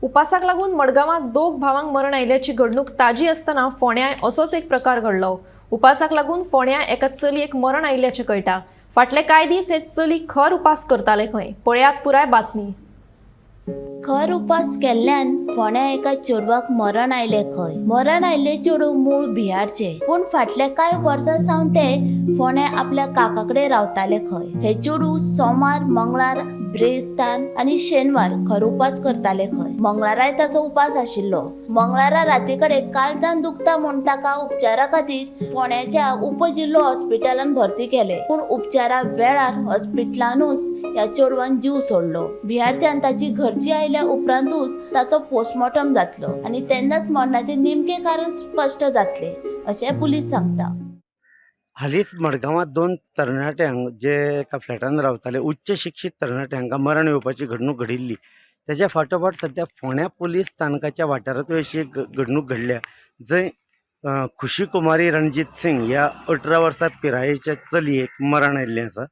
उपासाक लागून मडगांवांत दोग भावांक मरण आयिल्ल्याची घडणूक ताजी आसतना फोंड्याय असोच एक प्रकार घडलो. उपासाक लागून फोंड्या एका चलयेक मरण आयिल्ल्याचें कळटा. फाटले कांय दीस हे चली खर उपास करताले खंय. पळयात पुराय बातमी. खर उपास केल्ल्यान फोंड्या एका चेडवाक मरण आयलें खंय. मरण आयिल्लें चेडूं मूळ बिहारचें, पूण फाटल्या कांय वर्सां सावन तें फोंड्या आपल्या काका कडेन रावतालें खंय. हें चेडूं सोमार, मंगळार, ब्रेस्तार आनी शेनवार खर उपास करतालें खंय. मंगळाराय ताचो उपास आशिल्लो. मंगळारा राती कडेन काळजान दुखता म्हूण ताका उपचारा खातीर फोंड्याच्या उपजिल्हो हॉस्पिटलान भरती केले, पूण उपचारा वेळार हॉस्पिटलानूच ह्या चेडवान जीव सोडलो. बिहारच्यान ताची घरची आयल्या उपरांतूच ताचो पोस्टमॉर्टम जातलो आनी तेन्नाच मरणाचें नेमकें कारण स्पश्ट जातलें अशें पुलीस सांगता. हालींच मडगांवां दोन तरणाट्यांक जे एका फ्लॅटान रावताले, उच्च शिक्षीत तरणाटे, हांकां मरण येवपाची घडणूक घडिल्ली. तेज्या फाटोफाट सद्या फोंड्या पुलीस स्थानकाच्या वाठारांतूय अशी एक घडणूक घडल्या, जंय खुशी कुमारी रणजीत सिंग ह्या 18 वर्सां पिरायेच्या चलयेक मरण आयिल्लें आसा.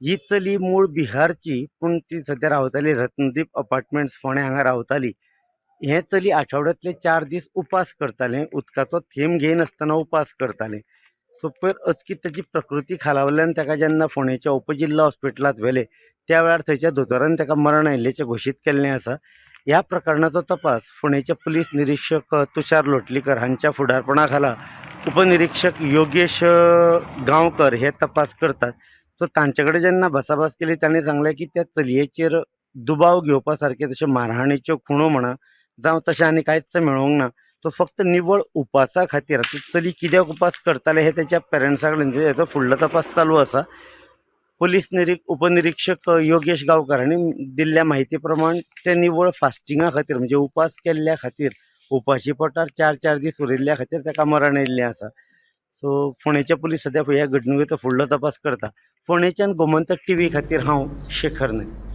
ही चली मूळ बिहारची, पूण ती सद्या रावताली रत्नदीप अपार्टमेंट्स, फोंड्या हांगा रावताली. हें चली आठवड्यांतले 4 दीस उपास करतालें, उदकाचो थेंब घेयनासतना उपास करतालें. सो पयर अचकीत ताची प्रकृती खालावल्ल्यान ताका जेन्ना फोंडेच्या उपजिल्लो हॉस्पिटलांत व्हेलें, त्या वेळार थंयच्या दोतोरान ताका मरण आयिल्ल्याचें घोशीत केल्लें आसा. ह्या प्रकरणाचो तपास फोंडेचे पुलीस निरिक्षक तुषार लोटलीकर हांच्या फुडारपणा खाला उपनिरिक्षक योगेश गांवकर हे तपास करतात. सो तांचे कडेन जेन्ना भासाभास केली, तांणी सांगलें की त्या चलयेचेर दुबाव घेवपा सारके तशें मारहाणीच्यो खुणो म्हणा जावं तशें आनी कांयच मेळोंक ना. तो फक्त निवळ उपासा खातीर. आतां चली कित्याक उपास करतालें हें तेच्या पेरंट्सा कडेन, हेचो फुडलो तपास चालू आसा. पुलीस उपनिरिक्षक योगेश गांवकर हांणी दिल्ल्या म्हायती प्रमाण, ते निवळ फास्टिंगा खातीर, म्हणजे उपास केल्ल्या खातीर, उपाशी पोटार चार चार दीस उरिल्ल्या खातीर ताका मरण आयिल्लें आसा. सो फोंडेचे पुलीस सद्या ह्या घडणुकेचो फुडलो तपास करता. फोंडेच्यान गोमंतक टीव्ही खातीर हांव शेखर नायक.